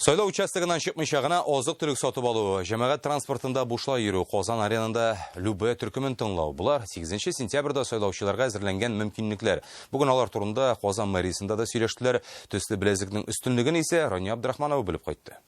Сайлау участогыннан чыкмыйча гына азык-төлек сатып алу, җәмәгать транспортында бушлай йөрү, Казан аренада Любе төркемен тыңлау. Болар 8 сентябрьдә сайлаучыларга әзерләнгән мөмкинлекләр. Бүген алар турында Казан мэриясендә дә сөйләштеләр. Төсле беләзекнең өстенлеген исә Рания Абдрахманова белеп кайтты.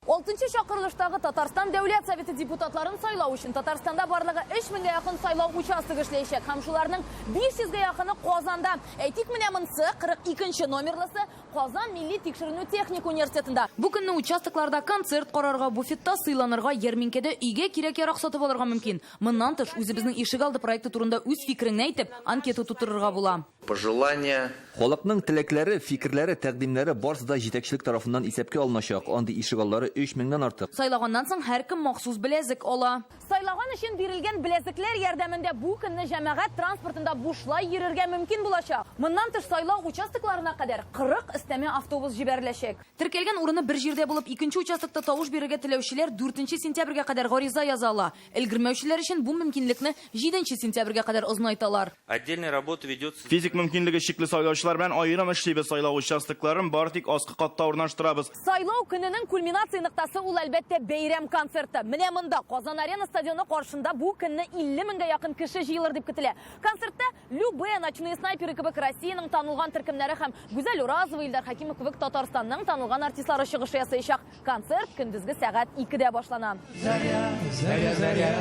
Алтынчы чакырылыштагы Татарстан Дәүләт Советы депутатларын сайлау өчен Татарстанда барлыгы 3 меңгә якын сайлау участогы эшләячәк һәм шуларның 500 гә якыны Казанда. Әйтик, менә монсы 42 нче номерлысы Казан милли тикшеренү техник университетында. Бу көнне участокларда концерт карарга, буфетта сыйланырга, ярминкәдә өйгә кирәк-ярак сатып алырга мөмкин. Моннан тыш, үзебезнең ишегалды проекты турында үз фикереңне әйтеп, анкета тутырырга була. Пожелания. Халыкның теләкләре, фикерләре, тәкъдимнәре барысы да җитәкчелек тарафыннан исәпкә алыначак. Андый ишегаллары өч меңнән артык. Сайлаганнан соң һәркем махсус беләзек ала. Сайлаган өчен бирелгән беләзекләр ярдәмендә бу көнне җәмәгать транспортында бушлай йөрергә мөмкин булачак. Моннан тыш, сайлау участокларына кадәр 40 өстәмә автобус җибәреләчәк. Теркәлгән урыны бер җирдә булып, икенче участокта тавыш бирергә теләүчеләр дүртенче сентябрьгә кадәр гариза яза ала. Өлгермәүчеләр өчен бу мөмкинлекне җиденче сентябрьгә кадәр озынайталар. Отдельная работа ведется. Физик мөмкинлеге чикле сайлаучылар белән аерым эшлибез, сайлау участокларын бары тик аскы катта урнаштырабыз. Сайлау көненең кульминация ноктасы ул, әлбәттә, бәйрәм концерты. Менә монда, Казан Арена стадионы каршында бу көнне 50 меңгә якын кеше җыелыр дип көтелә. Концертта Любэ, Ночные снайперы кебек Россиянең танылган төркемнәре һәм Гүзәл Уразова, Илдар Хәкимов кебек Татарстанның танылган артистлары чыгыш ясаячак. Концерт көндезге сәгать икедә башлана. Заря, заря, заря,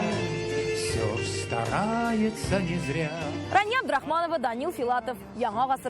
все старается не зря. Рания Абдрахманова, Данил Филатов, Яңа гасыр.